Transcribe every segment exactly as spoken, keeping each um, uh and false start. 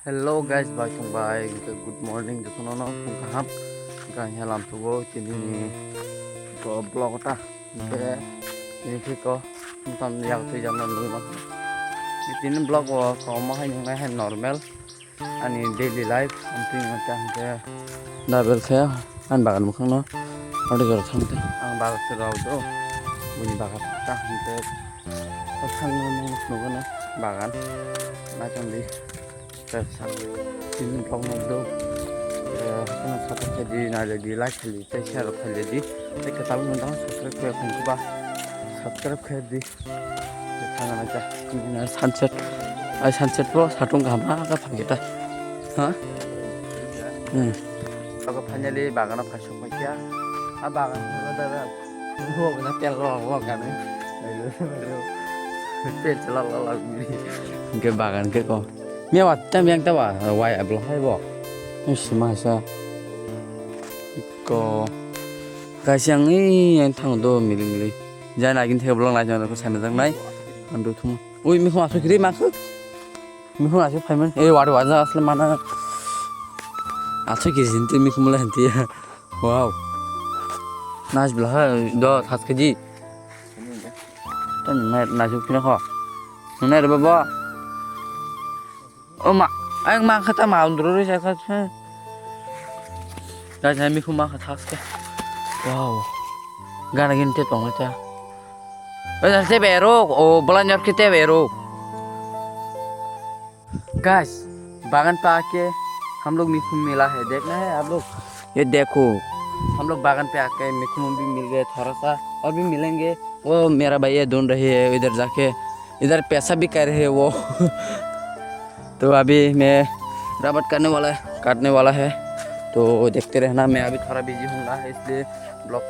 Hello guys, bai tong bai, good morning, jotono no phung kaham. Hingke ang helam tubo tini ni ko vlog ta, hingke tini thik ko tam yak twi jam nang nung ma. Tini vlog o ko ma hai nung hai normal ani daily life, am tini ma ta hingke double khe. Ang bagan mwkhang no order jora thang te. Ang bagan se rao do. Buni bagan ta hingke thang no no no no bagan. Na chang di. Sa tini vlog no do. Hasan sapa khe di na di like khe di tei share khe di. Tei kwtal no dang subscribe khe khum ba. Subscribe khe di. Thangna kha sunset. Ai sunset po satung kaham kha phai ta. Ha? Hmm. Abo finally bagano phai sok phai kha. A bagan ko da da. Wo na tel ro wo ka ne. Tel chala la la. Ke bagan ke ko. Me wa tam yang ta wa wai ablo hai bo. Ni sima sa. Ko. Guys, yang i yang thang do mili mili. Jana gin the vlog lai jana ko sana jang nai. Ando thum. Ui, mikhum asuk kiri mak. Mikhum asuk phaiman. Eh, wadi waja asle mana. Asuk kiri jinte mikhum le hanti. Wow. Nice bla ha do thas kiji. Ton nai nai suk kina kho. Nai re baba. O ma, ang ma kha ta ma undro re sa kha. Guys, hai mikhum ma kha thas khe. Wow. Gana gin te tong ta. Oi, te bero, o bla nyor khe te bero. Guys, bagan pe aake hum log mikhum mila hai, dekhna hai aap log. ये देखो, हम लोग बागान पे आके मिखुन भी मिल गए थोड़ा सा, और भी मिलेंगे। वो मेरा भाई ये ढूंढ रही है इधर जाके, इधर पैसा भी कर रहे हैं वो। तो अभी मैं रबट करने वाला है, काटने वाला है, तो देखते रहना। मैं अभी थोड़ा बिजी हूँगा, इसलिए ब्लॉग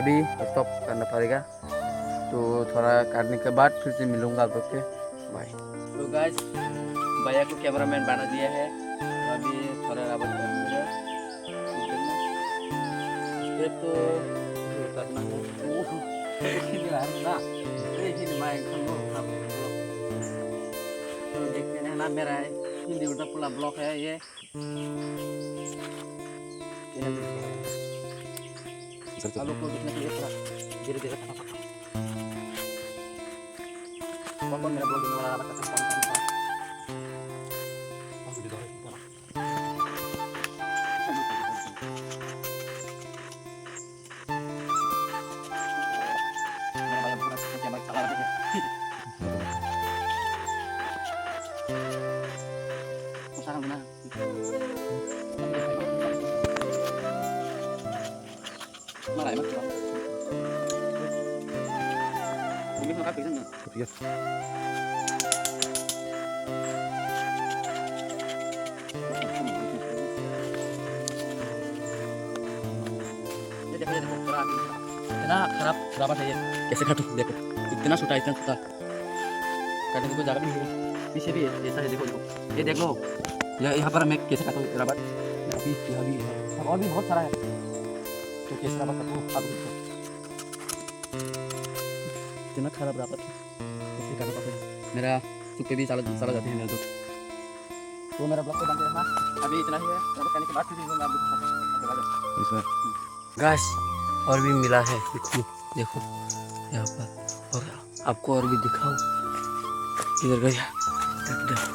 अभी स्टॉप करना पड़ेगा। तो थोड़ा काटने के बाद फिर से मिलूंगा आप लोग से। बाय। तो गाइस, भैया को कैमरामैन बना दिया है, तो अभी थोड़ा रबड़ कर दूंगा। स्क्रिप्ट तो करना है। तो देखते हैं ना, मेरा हिंदी उल्टा पुल्टा ब्लॉग है ये। आलू को देखने के लिए थोड़ा धीरे धीरे पका पका। कौन कौन मेरा ब्लॉग देखने वाला है, बता सकते हैं, कौन कौन सा? मेरा भाई अपना कैमरा चला रहा है। Usaha mana? Mana ya, Mas? Ini kan kafe kan? Iya. ये देखो, ये देखो, पूरा अभी इतना खराब रबड़ है ये। कैसे काटूं? देखो, इतना छोटा, इतना छोटा। काटने की कोई जगह भी नहीं है। पीछे भी ऐसा है, देखो, देखो। ये देख लो, ये यहाँ पर मैं कैसे काटूँ रबड़? अभी यहाँ भी है। अब और भी बहुत सारा है। तो कैसे रबड़ काटूँ? अब देखो। इतना खराब रबड़। कैसे काटना पड़ता है? मेरा चुप्पे भी चला, चला जाते हैं मेरे तो। तो मेरा ब्लॉग को बंद रखना। अभी इतना ही है। रबड़ काटने के बाद फिर मिलूंगा आप लोग के साथ। Okay, bye. Yes, sir। Guys, और भी मिला है, देखो, देखो यहाँ पर। और आपको और भी दिखाओ, किधर गया? देख, देखो,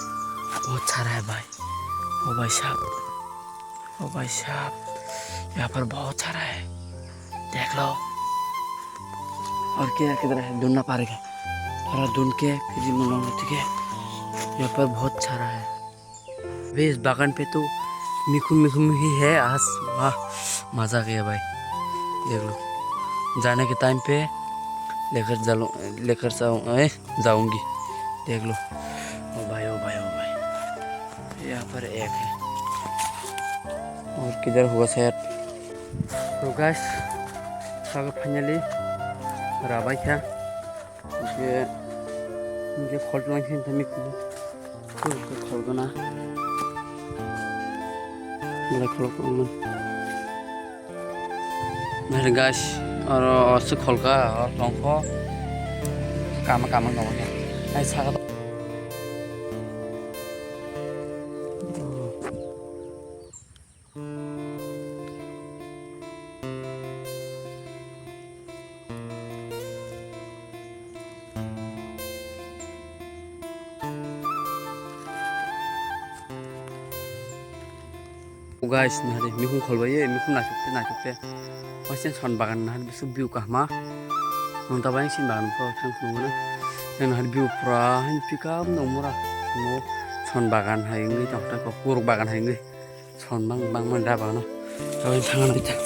बहुत सारा है भाई। ओ भाई साहब, ओ भाई साहब, यहाँ पर बहुत सारा है, देख लो। और क्या किधर है? ढूंढना पड़ेगा, थोड़ा ढूंढ के फिर मिलूंगा, ठीक है? यहाँ पर बहुत सारा है। अबे इस बागान पे तो मिखुम मिखुम ही है आज। वाह, मजा आ गया भाई। देख लो, जाने के टाइम पे लेकर चलो, लेकर जाऊँ, ए, जाऊंगी। देख लो, ओ भाई, ओ भाई, ओ भाई, यहाँ पर एक है। और किधर हुआ शायद? तो गाइस, सब फाइनली राबाई था। Hingke, hingke khol tong khe tami kubu. Khol khe khol gana. Belai khol khe ongmani. Nai guys, oro, oro se khol kha, oro tong kho. Kama, kama, kama khe. Ai saka. Guys, nahari mikhung kholbai ye, mikhung naithok te, naithok te. Waisen son bagan nahari bisu view kahma. Nong ta bayang sin bagan ko thang thung na. Yang nahari view pura hin pick up nong mura. Mo son bagan hai ngi tong ta ko kuruk bagan hai ngi. Son bang bang man da bagano. Tawi thang na ita.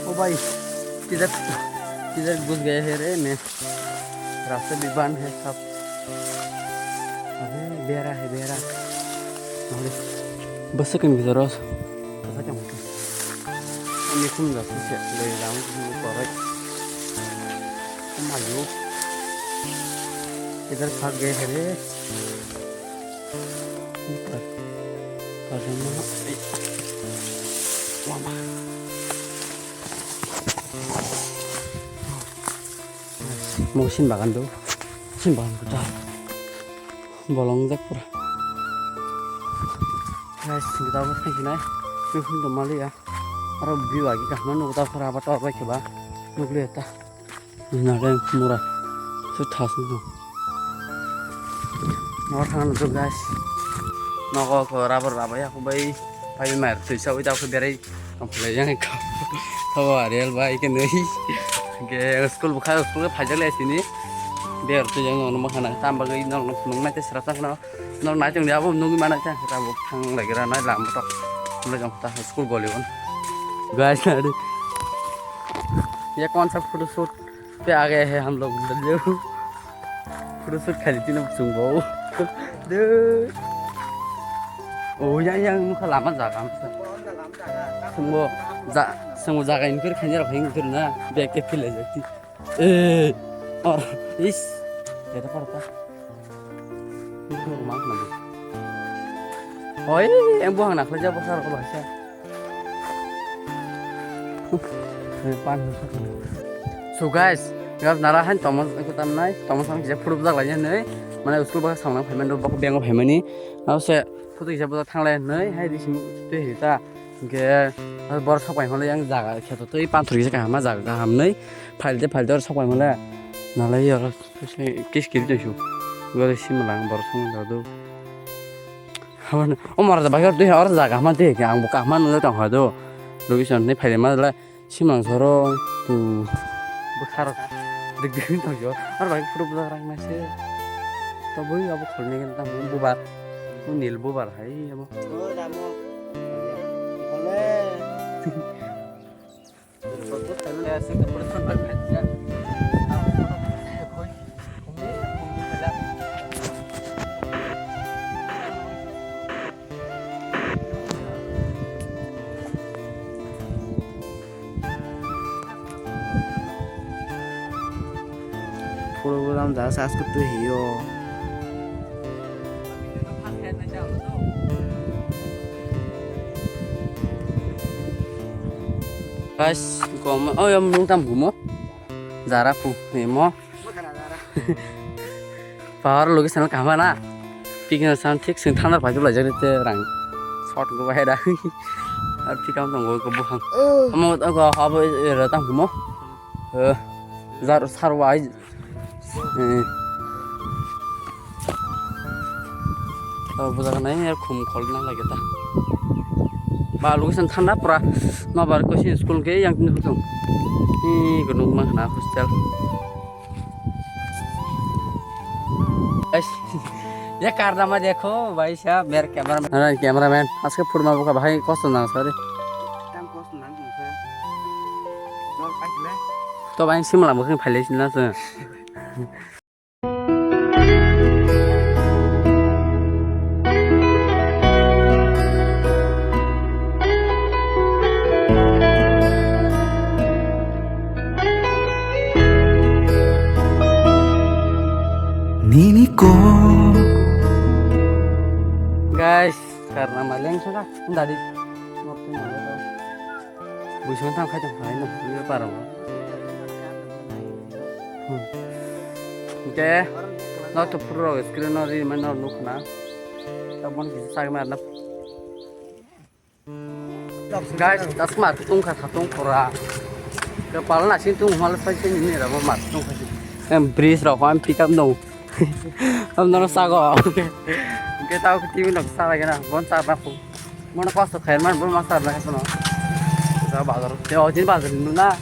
ओ भाई, किधर, किधर घुस गए हैं रे मैं? रास्ता भी बंद है सब। अबे, बेरा है, बेरा। अरे, बस सेकंड की जरूरत। पता क्या मतलब? Ini pun nggak sih, ya, dari lama sih, ini korek. Oh my God. Kiधर भाग गए हैं रे? Ini per-, pertama, eh. Wama. Mo sin bagan do. Sin bagan ko ta. Bolong jak pura. Guys, kita apa sih nai? Ini pun tuh malu ya. Aro view lagi kah mana kita pura apa tau apa coba? Nukli ta. Nare mura. Su thas no. Nor thang no guys. Nogo ko rubber rubber ya ko bai. Pai mer tu sa ui ta ko berai. Tongphlai yang kha. Kha ba real bai ke nei. Ke school bukha school ke phajak le sini. Ber tu yang ono ma khana tam ba ngi nong nong mai te sra ta khana. Nong nai tong dia bo nong ma na ta ta bo thang lagi ra nai lam to. Nong jong ta school goli on. Guys, nari. Ye kaun sa photo shoot pe aa gaye hai hum log. Photo shoot khai tino chwng bo. De. O yang yang nukha lama jaga. Chwng bo ja chwng bo jaga infer khani rok hing tur na. Bek ke phile jati. Eh. Or is. Eta parta. Ini rumah mana? Oi, yang buang nak kerja besar kok bahasa. So guys, guys nara han tomos ko tam nai, tomos ang kisa phurup jak lai nai, mane school baka samlang phaimani, bako bengo phaimani, ase photo kisa bujak thanglai nai, hai di simi twi hita, hingke bor sok pai hole yang jaga kheto twi panthor kisa kaham jaga kaham nai, phailde phailde sok pai hole nalai yor kis kiri tong su, gari simlang bor sok do. Habani, o mora da bagor twi or jaga hama de ke ang bo kahma nang tong ha do. Location ni phaile ma la simang soro tu. Bukhar. Dik dik tong jo. Ar bai pura budak rang na se. To bui abo khol ne gen tam bubar. Bu nil bubar hai abo. O ramo. Ole. Puro gram da sas kutu hiyo. Guys, kom, oh ya, mung tam gumo. Jara pu, emo. Power location kaham na. Picnic sound thik sing thandar pai jula jari te rang. Shot go bahai da. Ar pick up tongo go buhang. Amo go habo era tang mo. Eh, jar sarwai. Eh. Oh, budak nai ya khum khol na lagi ta. Ba location thanda pura. Ma bar ko sin school ke yang tin hutung. Ni gunung ma na hostel. Guys, ये कारनामा देखो भाई साहब, मेरे cameraman. Cameraman, आज के फुटमा बुका भाई कस्तो नाम sir? Tam kos nang kung sa. Nor kai kile. To bang simla bukhing phaile sinna se. Nini ko. Guys, karena maleng sudah tadi. Waktu mana tuh? Buisong tang khai tong khai no, ini parang. Hmm. Oke, no to pro screen no ri man no nuk na. Tabon kisa sag mar na. Guys, tas mar tung kha tong pura. Ke pal na sin tung mal sai sin ni ra mar tung kha. Em bridge ra hwan pick up no. Am nono sago. Hwnkhe tao T V nok sa lagi na, bon sa ba khu. Mono kosto khair man, bon ma sa lagi kono. Sa bazar, te o jin bazar nu na.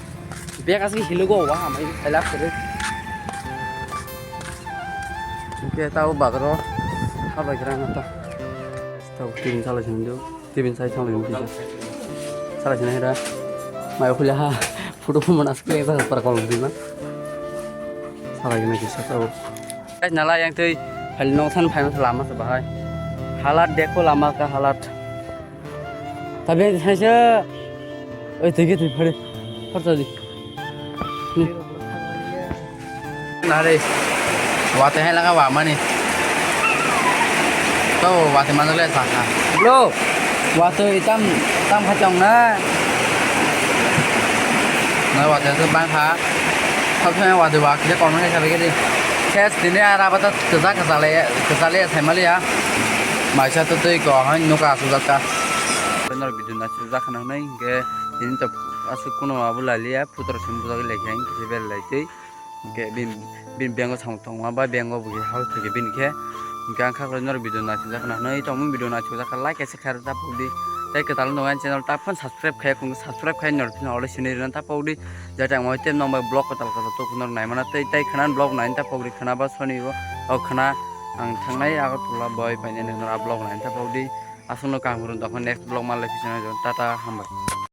Bek asli hilu go wa, mai khaila khere. Hwnkhe tao bazar o, ha lagi na ta. Tao T V sa lagi na. Tibin sai thang lagi kisa. Salai sini hera. Mai khulya ha. Photo pho mana skle sa para kol dima. Salai gina kisa tao. Guys, nala yang tei phali nong san phai masa lama sa bahai. Halat dekho lama ka halat. Tabe sai se. Oi tege tei phari. Khorcha di. Nare. Wate hai laga wa mani. To wate manjak le sa kha. Bro. Wate itam tam kha chong na. Na wate to bang kha. Thok thok wate wa khe kono khe sabe khe di. Ses tini ara bata kesa kesa le kesa le sai mali ya. Maisa to tei ko han nuka sujak ka. Benar bidun na sujak nang nai ke tini to asuk kuno abu lali ya. Putro sim bujak le khe ang kisi bel lai tei. Hingke bin, bin bengo samung tongma ba bengo bo hao thwikhe bini khe. Hingke ang kha khwlai norok video naisingjakna hwnwi tongmani video naisingjakha like kaisa khairok ta pokdi. Tei kwtal wng tongmani channel ta phano subscribe khaiya khwlai subscribe khai norok phano already sinwi rwna ta pokdi. Jate ang tei nokbai vlog kwtal kwtal tok norok naimano tei tei khwna vlog naina ta pokdi khwna ba soni o khwna ang thangnai Agartala bai painani norok vlog naina ta pokdi. Aswkno kaham rw tongkha next vlog manlai phisana tata hambai.